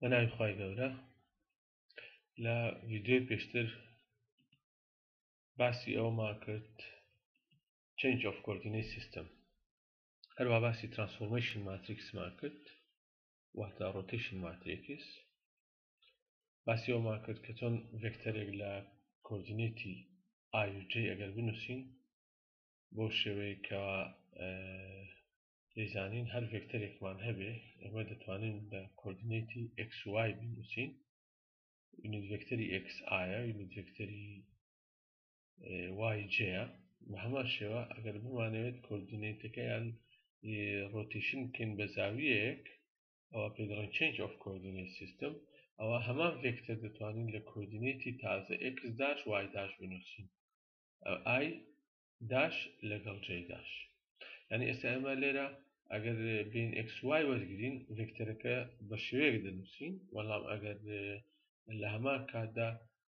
بە ناوی خوای گەورە لە ڤیدیۆی پێشتر باسی ئەوەمان کرد change of coordinate system هەروە باسی transformation matrix مان کرد واتە rotation matrix باسی ئەومان کرد کە چۆن ڤێکتەرێک لە coordinate ی i و j ئەگەر بنووسین بەو شێوەیە کە دەیزانین هەر ڤێکتەرێکمان هەبێ ئێمە دەتوانین بە coordinate ی x y بنووسین. unit vector ی x i یە، unit vector ی y j یە. بە هەمان شێوە ئەگەر بمانەوێت coordinate ەکەیان rotation بکەین بە زاویەیەک ئەوە پێ دەڵێن change of coordinate system، ئەوە هەمان ڤێکتەر دەتوانین لە coordinate ی تازە x dash y dash بنووسین، i dash لەگەڵ j dash. یعنی ئێستا ئێمە لێرە ئەگەر بین x y وەرگین ڤێکتەرەکە بە شێوەیەک دەنووسین، بەڵام ئەگەر لە هەمان کاتدا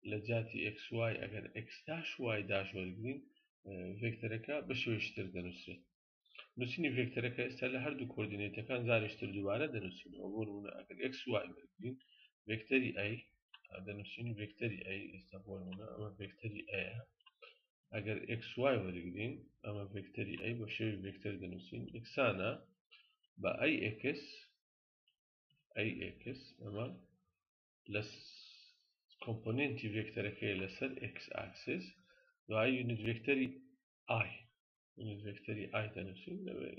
لە جیاتی x y ئەگەر x dash y dash وەرگین ڤێکتەرەکە بە شێوەیەکی تر دەنووسرێت. نووسینی ڤێکتەرەکە ئێستا لە هەردوو coordinate ەکان جارێکتر دووبارە دەنووسینەوە. بۆ نمونە ئەگەر x y وەرگین ڤێکتەری a دەنووسین، ڤێکتەری a ئێستا بۆ نمونە ئەمە ڤێکتەری a یە. ئەگەر x y وەرگین ئەمە ڤێکتەری a بە شێوەی ڤێکتەر دەنووسین یەکسانە بە a x a x، ئەمە لە component ی ڤێکتەرەکەی لەسەر x axis، دوای unit vector ی i، unit vector ی i دەنووسین.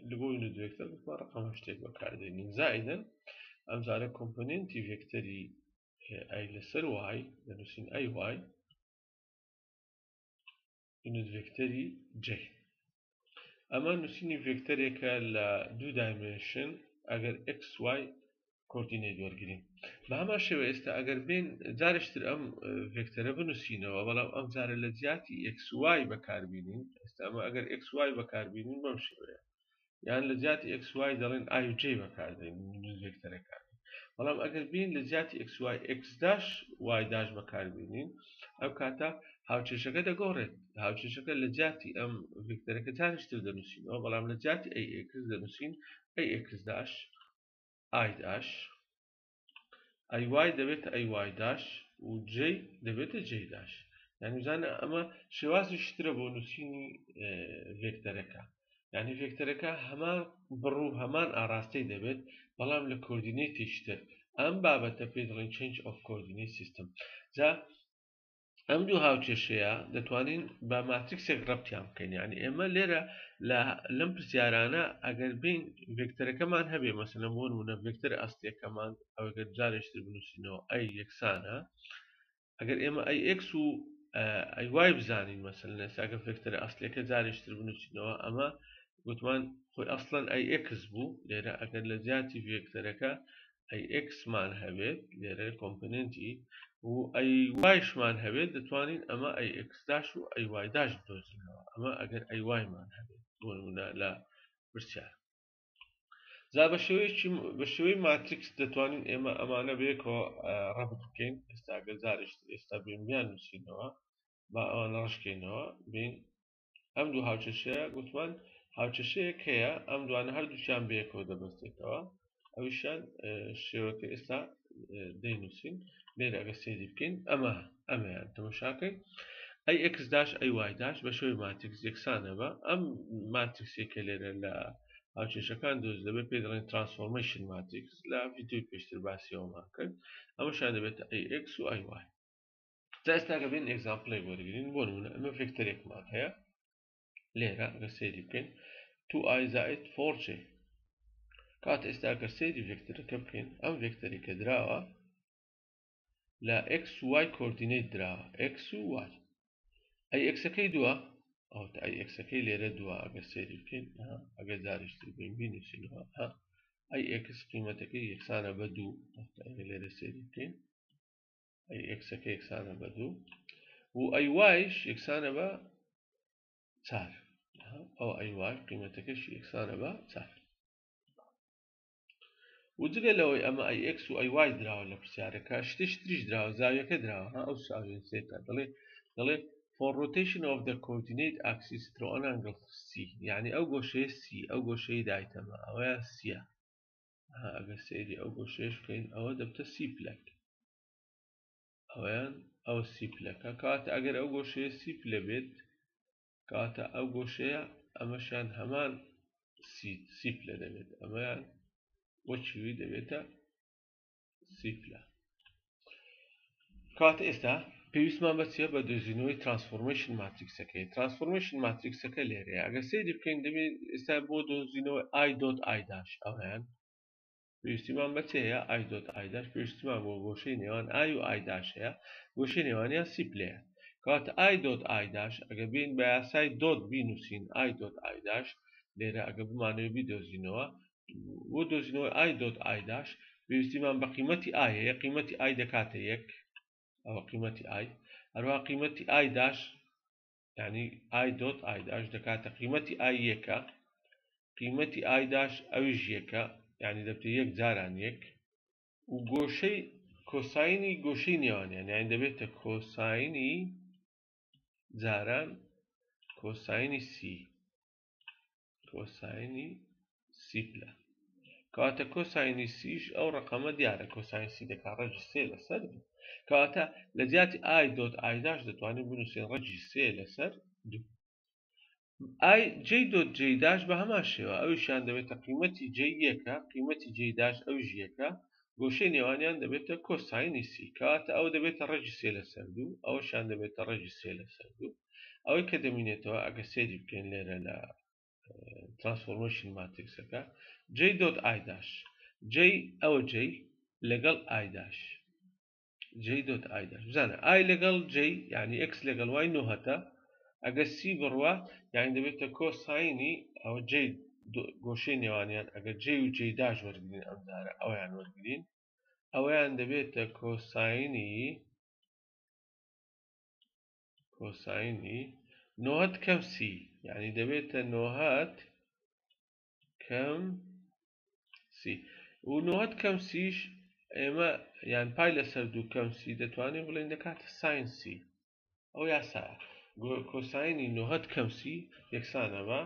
لە بۆ unit vector بتوان ڕقم شتێک بەکاردێنین زائیدەن ئەم جارە component ی ڤێکتەری a لەسەر y دەنووسین a y unit vector ی j. ئەمە نووسینی ڤێکتەرێکە لە دوو dimension ئەگەر x y coordinate وەرگین. بە هەمان شێوە ئێستا ئەگەر بین جارێکتر ئەم ڤێکتەرە بنووسینەوە، بەڵام ئەم جارە لە جیاتی x y بەکاربینین، ئێستا ئەمە ئەگەر x y بەکاربینین بەم شێوەیە، یان لە جیاتی x y دەڵێن i و j بەکاردێنین ڤێکتەرەکان. بەڵام ئەگەر بین لە جیاتی x y x dash y dash بەکاربینین ئەو کاتە هاوکێشەکە دەگۆڕێت. هاوکێشەکە لە جیاتی ئەم ڤێکتەرەکە جارێکتر دەنووسینەوە، بەڵام لە جیاتی a x دەنووسین a x dash i dash، a y دەبێتە a y dash و j دەبێتە j dash. یعنی بزانە ئەمە شێوازی شترە بۆ نووسینی ڤێکتەرەکە. یعنی ڤێکتەرەکە هەمان بڕ و هەمان ئاراستەی دەبێت، بەڵام لە coordinate ی شتر. ئەم بابەتە پێ دەڵێن change of coordinate system. جا ئەم دوو هاوکێشەیە دەتوانین بە ماتریکسێک ڕەبتیان بکەین. یعنی ئێمە لێرە لەم پرسیارانە ئەگەر بین ڤێکتەرەکەمان هەبێ، مەسەلەن بۆ نمونە ڤێکتەر ئەسڵیەکەمان ئەگەر جارێکتر بنووسینەوە a یەکسانە، ئەگەر ئێمە a x و a y بزانین، مەسەلەن ئێستا ئەگەر ڤێکتەرە ئەسڵیەکە جارێکتر بنووسینەوە، ئەمە گوتمان خۆی ئەسڵەن a x بوو. لێرە ئەگەر لە جیاتی ڤێکتەرەکە a x مان هەبێت لێرە component ی و a y شمان هەبێت، دەتوانین ئەمە a x dash و a y dash بدۆزینەوە. ئەمە ئەگەر a y مان هەبێت بۆ نمونە لە پرسیار. جا بە شێوەی ماتریکس دەتوانین ئێمە ئەمانە بەیەکەوە ڕەبت بکەین. ئێستا ئەگەر جارێکتر ئێستا بێن بیان نووسینەوە، با ئەوانە ڕشکەینەوە، بین ئەم دوو هاوکێشەیە گوتمان هاوکێشەیەک هەیە، ئەم دوانە هەردووکیان بەیەکەوە دەبەستێتەوە. ئەویشیان شێوەکە ئێستا دەینووسین. لێرە ئەگەر سەیری بکەین ئەمە ئەمەیان تەماشاکەین a x dash a y dash بە شێوەی ماتریکس یەکسانە بە ئەم ماتریکسێک کە لێرە لە هاوکێشەکان دروست دەبێت پێی دەڵێن transformation matrix. لە ڤیدیۆی پێشتر باسی ئەومان کرد. ئەمەشیان دەبێتە a x و a y. جا ئێستا ئەگەر بێن example ێک وەرگرین، بۆ نمونە ئەمە ڤێکتەرێکمان هەیە لێرە ئەگەر سەیری بکەین 2i زائد 4j. کات ئێستا ئەگەر سەیری ڤێکتەرەکە بکەین، ئەم ڤێکتەری کە دراوە لە x و y coordinate دراوە، x و y. a x ەکەی دووە، ئەوەتە a x ەکەی لێرە دووە. ئەگەر سەیری بکەین، ئەگەر جارێکتر بین بینووسینەوە، a x قیمەتەکەی یەکسانە بە دوو. ئەگەر لێرە سەیری بکەین a x ەکە یەکسانە بە دوو و a y ش یەکسانە بە چار. ئەو a y قیمەتەکەش یەکسانە بە چار. و جگە لەوەی ئەمە a x و a y دراوە لە پرسیارەکە، شتێکی تریش دراوە، زاویەکە دراوە. ئەو زاویە سێتە دەڵێ for rotation of the coordinate axis through an angle C، یعنی ئەو گۆشەیە C، ئەو گۆشەی دایتەمە ئەوەیان C. ها ئەگەر سەیری ئەو گۆشەیەش بکەین ئەوە دەبتە سی پلەک ئەویان ئەوە سی پلەکە کەواتە ئەگەر ئەو گۆشەیە سی پلە بێت کەواتە ئەو گۆشەیە ئەمەشیان هەمان سی پلە دەبێت ئەمەیان وەچوی دەبێتە سی پلە. کەواتە ئێستا پێویستمان بە چییە؟ بە دۆزینەوەی transformation matrix ەکەی. transformation matrix ەکە لێرەیە. ئەگەر سەیری بکەین دەبێت ئێستا بۆ دۆزینەوەی i dot i dash ئەویان پێویستیمان بە چی هەیە؟ i dot i dash پێویستیمان بۆ گۆشەی نێوان i و i dash هەیە. گۆشەی نێوانیان سی پلەیە. کەواتە i dot i dash ئەگەر بین بە یاسای dot بینووسین i dot i dash لێرە ئەگەر بمانەوێت بیدۆزینەوە بۆ دۆزینەوەی i dot i dash پێویستیمان بە قیمەتی i هەیە. قیمەتی i دەکاتە یەک، ئەوە قیمەتی i. هەروەها قیمەتی i dash یعنی i dot i dash دەکاتە قیمەتی i یەکە، قیمەتی i dash ئەویش یەکە، یعنی دەبێتە یەک جاران یەک. و گۆشەی کۆساینی گۆشەی نێوانیان یعنی دەبێتە کۆساینی جاران کۆساینی سی، کۆساینی سی پلە. کەواتە کۆساینی سیش ئەو ڕقەمە دیارە، کۆساین سی دەکات ڕەگی سێ لەسەر دوو. کەواتە لە جیاتی i dot i dash دەتوانین بنووسین ڕەگی سێ لەسەر دوو. i j dot j dash بە هەمان شێوە ئەویشیان دەبێتە قیمەتی j یەکە، قیمەتی j dash ئەویش یەکە، گۆشەی نێوانیان دەبێتە کۆساینی سی. کەواتە ئەو دەبێتە ڕەگی سێ لەسەر دوو، ئەوەشیان دەبێتە ڕەگی سێ لەسەر دوو. ئەوەی کە دەمینێتەوە ئەگەر سەیری بکەین لێرە لە transformation matrix ەکە j dot i dash، j ئەوە j لەگەڵ i dash، j dot i dash بزانە i لەگەڵ j یعنی x لەگەڵ y نۆهەتە، ئەگەر سی بڕوە یعنی دەبێتە کۆساینی ئەوە j گۆشەی نێوانیان، ئەگەر j و j dash وەرگین ئەم جارە ئەویان وەرگین، ئەویان دەبێتە کۆساینی نۆهەت کەم سی، یعنی دەبێتە نۆهەت کەم سی. و نۆهەت کەم سیش ئێمە یان پای لەسەر دوو کەم سی دەتوانین بڵێین دەکاتە ساین سی. ئەو یاسایە کۆساینی نۆهەت کەم سی یەکسانە بە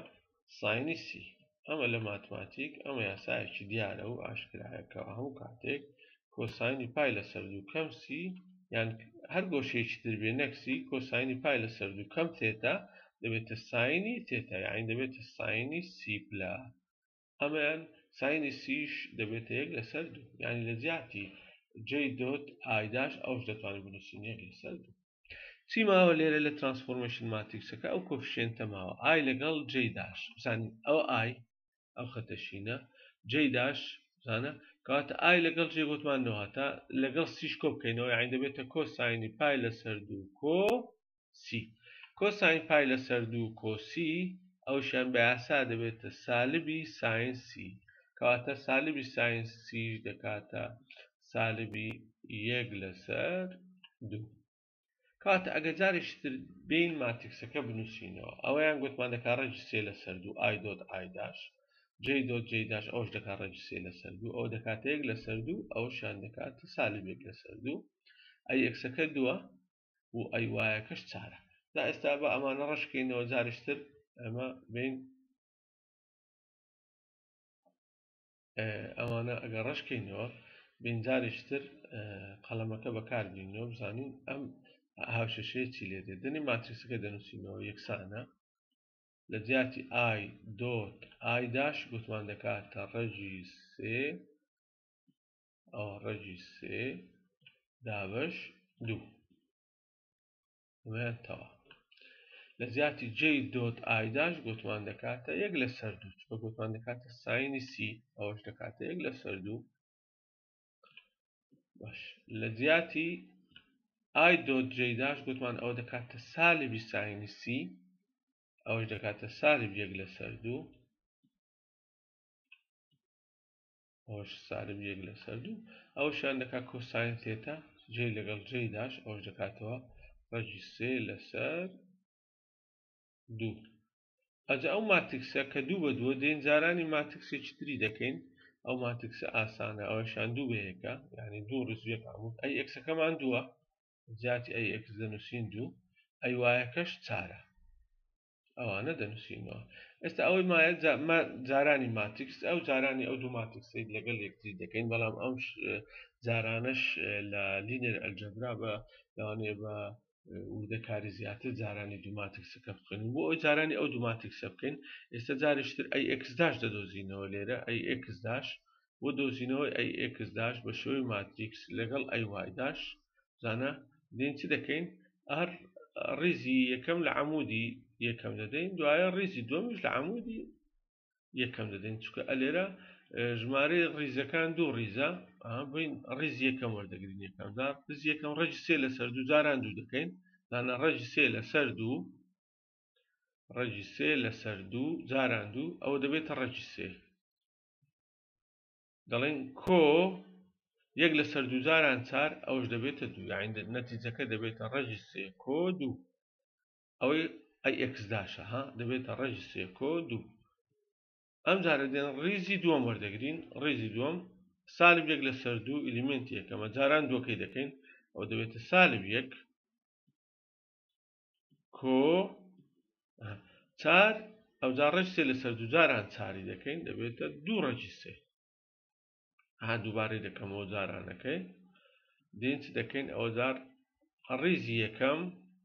ساینی سی. ئەمە لە ماتماتیک ئەمە یاسایەکی دیارە و ئاشکرایەکەوە هەموو کاتێک کۆساینی پای لەسەر دوو کەم سی یان هەر گۆشەیەکی تر بێ نەک سی، کۆساینی پای لەسەر دوو کەم تێتا دەبێتە ساینی تێتا، یعنی دەبێتە ساینی سی پلە. ئەمەیان ساینی سیش دەبێتە یەک لەسەر دوو، یعنی لە جیاتی j dot i dash ئەوش دەتوانین بنووسین یەک لەسەر دوو. چی ماوە لێرە لە transformation matrix ەکە؟ ئەو coefficient ە ماوە i لەگەڵ j dash. بزانین ئەو i ئەو خەتەشینە j dash بزانە کەواتە i لەگەڵ j گوتمان نۆهاتە لەگەڵ سیش کۆ بکەینەوە، یعنی دەبێتە کۆساینی پای لەسەر دوو کۆ سی. کۆساین پای لەسەر دوو کۆ سی ئەوشیان بە یاسا دەبێتە سالبی ساین سی. کەواتە سالبی ساین سیش دەکاتە سالبی یەک لەسەر دوو. کەواتە ئەگەر جارێکی تر بین ماتریکسەکە بنووسینەوە، ئەوەیان گوتمان دەکات ڕەگی سێ لەسەر دوو i dot i dash، j dot j dash ئەوش دەکات ڕەگی سێ لەسەر دوو، ئەوە دەکاتە یەک لەسەر دوو، ئەوشیان دەکاتە سالب یەک لەسەر دوو. ئەی ئێکسەکە دووە و ئەی وایەکەش چارە. تا ئێستا بە ئەمانە ڕەشکەینەوە جارێکتر ئەمە بین ئەوانە ئەگەر ڕەشکەینەوە بین جارێکتر قەڵەمەکە بەکاربینەوە بزانین ئەم هاوشێشەیە چی لێ دێت. دەنی ماتریکسەکە دەنووسینەوە یەکسانە لە جیاتی i dot i dash گوتمان دەکاتە ڕەگی سێ، ئەوە ڕەگی سێ دابەش دوو. ئەمەیان تەواو. لە جیاتی j dot i dash گوتمان دەکاتە یەک لەسەر دوو، چونکە گوتمان دەکاتە ساینی سی، ئەوەش دەکاتە یەک لەسەر دوو. باش لە جیاتی i dot j dash گوتمان ئەوە دەکاتە سالبی ساینی سی، ئەوەش دەکاتە سالب یەک لەسەر دوو، ئەوەش سالب یەک لەسەر دوو، ئەوەشیان دەکات کۆساین تێتا j لەگەڵ j dash، ئەوەش دەکاتەوە ڕەگی سێ لەسەر دوو. ئەجا ئەو ماتریکسە کە دوو بە دووە دێن جارانی ماتریکسێکی تری دەکەین، ئەو ماتریکسە ئاسانە، ئەوەشیان دوو بە یەکە، یعنی دوو ڕیز یەک عمود. ئەی ئێکسەکەمان دووە، جیاتی ئەی ئێکس دەنووسین دوو، ئەی وایەکەش چارە. ئەوانە دەنووسینەوە. ئێستا ئەوەی مایە جارانی ماتریکس، ئەو جارانی ئەو دوو ماتریکسەی لەگەڵ یەکتری دەکەین، بەڵام ئەم جارانەش لە linear algebra بە لەوانەیە بە وردەکاری زیاتر جارانی دوو ماتریکسەکە بخوێنین. بۆ ئەوەی جارانی ئەو دوو ماتریکسە بکەین، ئێستا جارێکی تر A x dash دەدۆزینەوە لێرە، A x dash بۆ دۆزینەوەی A x dash بە شێوەی ماتریکس لەگەڵ A y dash زانە دێن چی دەکەین؟ هەر ڕیزی یەکەم لە عەمودی یەکەم دەدەین، دوایە ڕیزی دووەمیش لە عەمودی یەکەم دەدەین، چونکە ئەلێرە ژمارەی ڕیزەکان دوو ڕیزە، بین ڕیزی یەکەم وەردەگرین، یەکەم جار ڕیزی یەکەم ڕەگی سێ لەسەر دوو جاران دوو دەکەین، دانا ڕەگی سێ لەسەر دوو، ڕەگی سێ لەسەر دوو جاران دوو، ئەوە دەبێتە ڕەگی سێ. دەڵێن کۆ یەک لەسەر دوو جاران چار، ئەوش دەبێتە دوو، یعنی نەتیجەکە دەبێتە ڕەگی سێ کۆ دوو. ئەوەی A x dash ە ها دەبێتە ڕەگی سێ کۆ دوو. ئەم جارە دێن ڕیزی دووەم وەردەگرین، ڕیزی دووەم سالب یەک لەسەر دوو ئیلیمنتی یەکەمە، جاران دووەکەی دەکەین، ئەوە دەبێتە سالب یەک کۆ چار، ئەو جار ڕەگی سێ لەسەر دوو جاران چاری دەکەین، دەبێتە دوو ڕەگی سێ. ها دووبارەی دەکەمەوە جارانەکەی. دێن چ دەکەین؟ ئەوە جار ڕیزی یەکەم،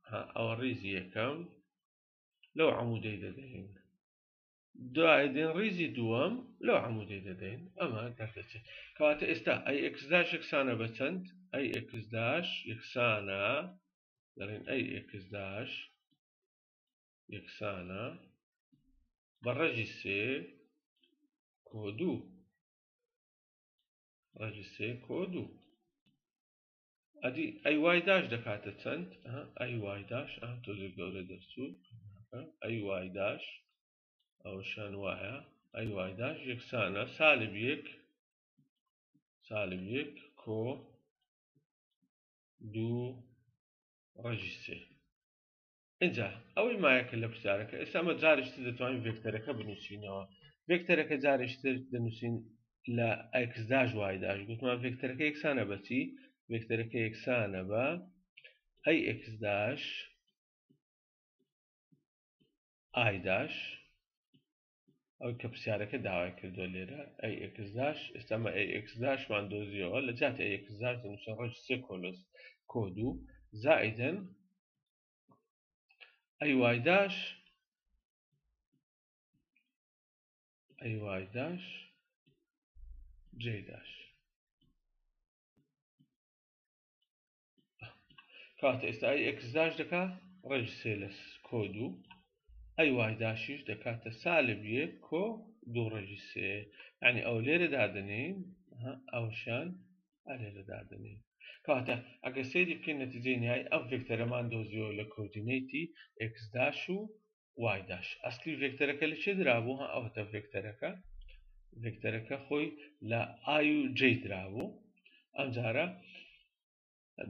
ها ئەوە ڕیزی یەکەم لەو عەمودەی دەدەین، دوای دێن ڕیزی دووەم لەو عەمودەی دەدەین، ئەمە دەردەچێت. کەواتە ئێستا A x dash یەکسانە بە چەند؟ A x dash یەکسانە، دەڵێن A x dash یەکسانە بە ڕەگی سێ کۆ دوو، ڕەگی سێ کۆ دوو. ئەدی A y dash دەکاتە چەند؟ A y dash، تۆزێک گەورە دەرچوو، A y dash ئەوشان وایە، A y dash یەکسانە سالب یەک، سالب یەک کۆ دوو ڕەگی سێ. اینجا ئەوەی مایەکە لە پرسیارەکە، ئێستا ئەمە جارێکی تر دەتوانین ڤێکتەرەکە بنووسینەوە. ڤێکتەرەکە جارێکی تر دەنووسین لە x dash y dash. گوتمان ڤێکتەرەکە یەکسانە بە چی؟ ڤێکتەرەکە یەکسانە بە A x dash i dash، ئەو کە پرسیارەکە داوای کردووە لێرە A x dash. ئێستا ئەمە A x dash مان دۆزیەوە، لە جیاتی A x dash دەنووسین ڕەگی سێ کۆلس کۆ دوو زائیدن A y dash، A y dash j dash. کاتە ئێستا A x dash دەکا ڕەگی سێ لە کۆ دوو، A y dash یش دەکاتە سالب یەک کۆ دوو ڕەگی سێ. یعنی ئەو لێرە دادەنێین، ئەوشان ئەلێرە دادەنێین. کاتە ئەگەر سەیری بکەین نەتیجەی نهایی ئەم ڤێکتەرەمان دۆزیەوە لە coordinate ی x dash و y dash. ئەسلی ڤێکتەرەکە لە چێ درابوو؟ ها ئەوەتە ڤێکتەرەکە، ڤێکتەرەکە خۆی لە i و j درابوو. ئەم جارە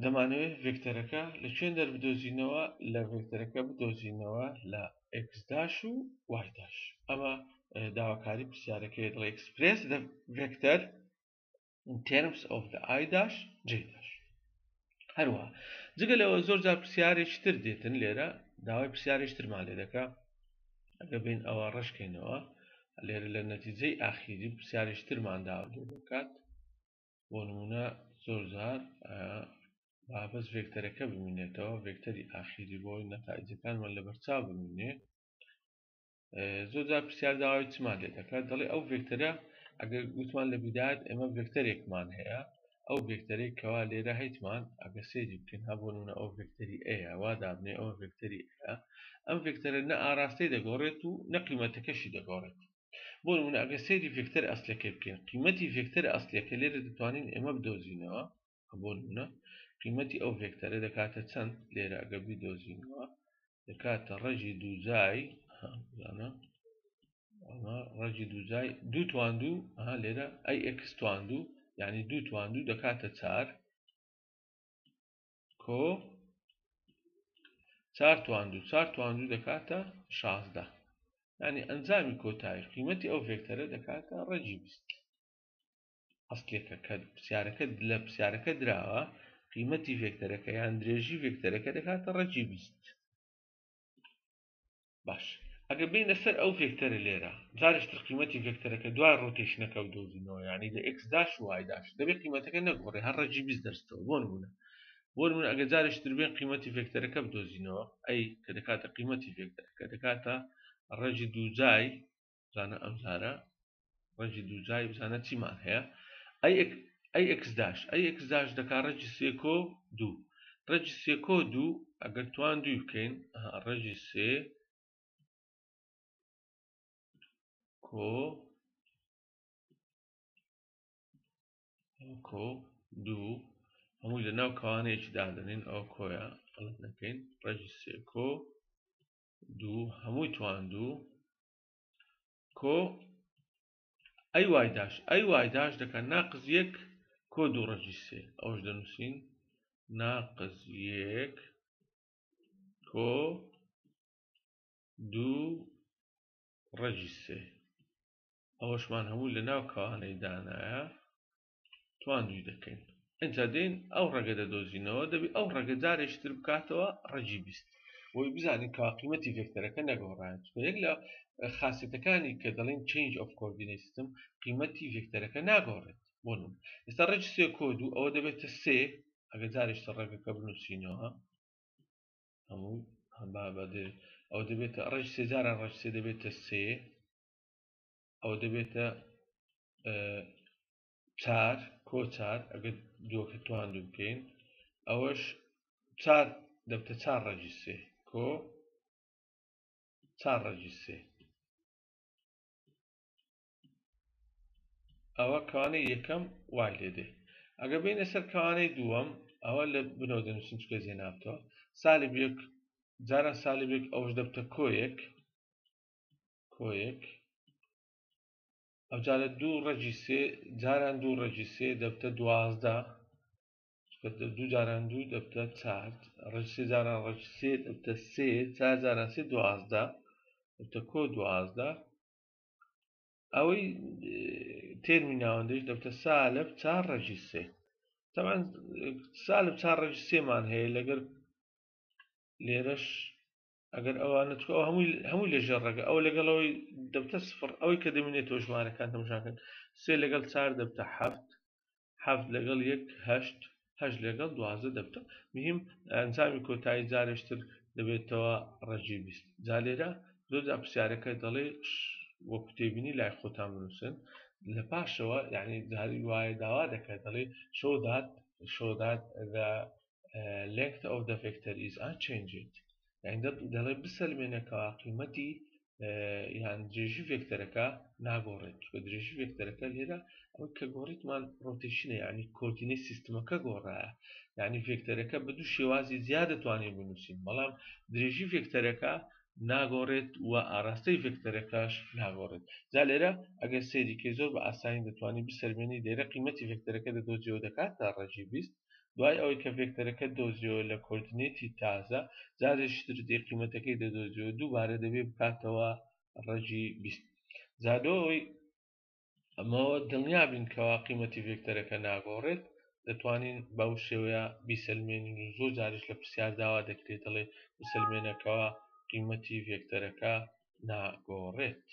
دەمانەوێت ڤێکتەرەکە لە کوێن دەربدۆزینەوە؟ لە ڤێکتەرەکە بدۆزینەوە لە x dash و y dash. ئەمە داواکاری پرسیارەکەی دەڵێ express the vector in terms of the i dash j dash. هەروەها جگە لەوە زۆر جار پرسیارێکی تر دێتن لێرە، داوای پرسیارێکی ترمان لێ دەکا. ئەگە بین ئەوە ڕەشکەینەوە لێرە لە نەتیجەی ئاخیری پرسیارێکی ترمان داوا لێ دەکات. بۆ نمونە زۆر جار با بەس ڤێکتەرەکە بمینێتەوە، ڤێکتەری ئاخیری بۆی نەتائیجەکانمان لەبەرچاو بمینێ. زۆر جار پرسیار داوای چمان لێ دەکات؟ دەڵێ ئەو ڤێکتەرە ئەگەر گوتمان لە بیدایەت ئێمە ڤێکتەرێکمان هەیە، ئەو ڤێکتەرێک کەوا لێرە هەیتمان ئەگەر سەیری بکەین، ها بۆ نمونە ئەو ڤێکتەری ئەیە، وا دابنێ ئەو ڤێکتەری ئەیە، ئەم ڤێکتەرە نە ئاراستەی دەگۆڕێت و نە قیمەتەکەشی دەگۆڕێت. بۆ نمونە ئەگەر سەیری ڤێکتەر ئەسلەکەی بکەین، قیمەتی ڤێکتەر ئەسلەکە لێرە دەتوانین ئێمە بدۆزینەوە. بۆ نمونە قیمەتی ئەو ڤێکتەرە دەکاتە چەند؟ لێرە ئەگەر بیدۆزینەوە دەکاتە ڕەگی دووجای، زانە ئەمە ڕەگی دووجای دوو تواندوو، لێرە A x تواندوو، یعنی دوو تواندوو دەکاتە چار کۆ چار تواندوو، چار تواندوو دەکاتە 16. یعنی ئەنجامی کۆتایی قیمەتی ئەو ڤێکتەرە دەکاتە ڕەگی 20. ئەسلێکە کە پرسیارەکە لە پرسیارەکە دراوە قیمەتی ڤێکتەرەکە یان درێژی ڤێکتەرەکە دەکاتە ڕەگی 20. باش. ئەگەر بێینە سەر ئەو ڤێکتەرە لێرە جارێکی تر قیمەتی ڤێکتەرەکە دوای rotation ەکە بدۆزینەوە یعنی لە x dash و y dash دەبێت قیمەتەکە نەگۆڕێ هەر ڕەگی 20 دەرستەوە بۆ نمونە بۆ نمونە ئەگەر جارێکی تر بێن قیمەتی ڤێکتەرەکە بدۆزینەوە ئەی کە دەکاتە قیمەتی ڤێکتەرەکە دەکاتە ڕەگی دووجای بزانە ئەم جارە ڕەگی دووجای بزانە چیمان هەیە ئەی ئەی x dash ئەی x dash دەکا ڕەگی سێ کۆ دوو ڕەگی سێ کۆ دوو ئەگەر توان دووی بکەین ڕەگی سێ کۆ کۆ دوو هەمووی لە ناو کەوانەیەکی دادەنین ئەو کۆیە غەڵەت نەکەین ڕەگی سێ کۆ دوو هەمووی توان دوو کۆ ئەی y dash ئەی y dash دەکات ناقز یەک کۆ دوو ڕەگی سێ ئەوش دەنووسین ناقز یەک کۆ دوو ڕەگی سێ ئەوەشمان هەموو لە ناو کەوانەی دانایە توان دووی دەکەین ئینجا دێین ئەو ڕەگە دەدۆزینەوە دەبی ئەو ڕەگە جارێکی تر بکاتەوە ڕەگی 20 بۆی بزانین کەوا قیمەتی ڤێکتەرەکە نەگۆڕایە چونکە یەک لە خاصێتەکانی کە دەڵێن change of coordinate system قیمەتی ڤێکتەرەکە ناگۆڕێت بۆ نمونە ئێستا ڕەگی سێ کۆ دوو ئەوە دەبێتە سێ ئەگەر جارێکی تر ڕەگەکە بنووسینەوە هەموو بابە ئەوە دەبێتە ڕەگی سێ جاران ڕەگی سێ دەبێتە سێ ئەوە دەبێتە چار کۆ چار ئەگەر دووەکە توان دوو بکەین ئەوەش چار دەبتە چار ڕەگی سێ کۆ چار ڕەگی سێ ئەوە کەوانەی یەکەم وای لێ دێ ئەگەر بینە سەر کەوانەی دووەم ئەوە لە بنەوە دەنووسین چکە جێ نابتەوە سالب یەک جاران سالب یەک ئەوش دەبتە کۆیەک کۆیەک ئەوجارە دوو ڕەگی سێ جاران دوو ڕەگی سێ دەبتە دوازدە دوو جاران دوو دەبتە چار ڕەگی سێ جاران ڕەگی سێ دەبتە سێ چار جاران سێ دوازدە دەبتە کۆ دوازدە ئەوەی تێرمی ناوەندەش دەبتە سالب چار ڕەگی سێ طبعا سالب چار ڕەگی سێمان هەیە لەگەر لێرەش ئەگەر ئەوانە چکە ئەو هەمووی هەمووی لە ژێر ڕەگە ئەو لەگەڵ ئەوەی دەبتە سفر ئەوەی کە دەمینێتەوە ژمارەکان تەماشاکەن سێ لەگەڵ چار دەبتە حەفت حەفت لەگەڵ یەک هەشت هەشت لەگەڵ دوازدە دەبتە مهم ئەنجامی کۆتایی جارێشتر دەبێتەوە ڕەگی 20 جا لێرە زۆر جار پرسیارەکە دەڵێ وەکو تێبینی لای خۆتان بنووسن لە پاشەوە یعنی جاری وایە داوا دەکات دەڵێ show that show that the length of the vector is unchanged یعنی دەڵێ بسەلمێنە کەوا قیمەتی یان درێژی ڤێکتەرەکە ناگۆڕێت چونکە درێژی ڤێکتەرەکە لێرە ئەوەی کە گۆڕیتمان rotation ە یعنی coordinate system ەکە گۆڕایە یعنی ڤێکتەرەکە بە دوو شێوازی زیاد دەتوانین بنووسین بەڵام درێژی ڤێکتەرەکە ناگۆڕێت و ئاراستەی ڤێکتەرەکەش ناگۆڕێت جا لێرە ئەگەر سەیری کەی زۆر بە ئاسانی دەتوانانی بسەلمێنی لێرە قیمەتی ڤێکتەرەکە دەدۆزیەوە دەکاتە ڕەگی 20 دوای ئەوەی کە ڤێکتەرەکە دۆزیەوە لە coordinate ی تازە جارێکی تر دێ قیمەتەکەی دەدۆزیەوە دووبارە دەبێ بکاتەوە ڕەگی 20 جا لۆ ئەوەی ئەمەوە دڵنیا بین کەوا قیمەتی ڤێکتەرەکە ناگۆڕێت دەتوانین بەو شێوەیە بیسەلمێنین و زۆر جاریش لە پرسیار داوا دەکرێت دەڵێ بسەلمێنەکەوە قیمەتی ڤێکتەرەکە ناگۆڕێت.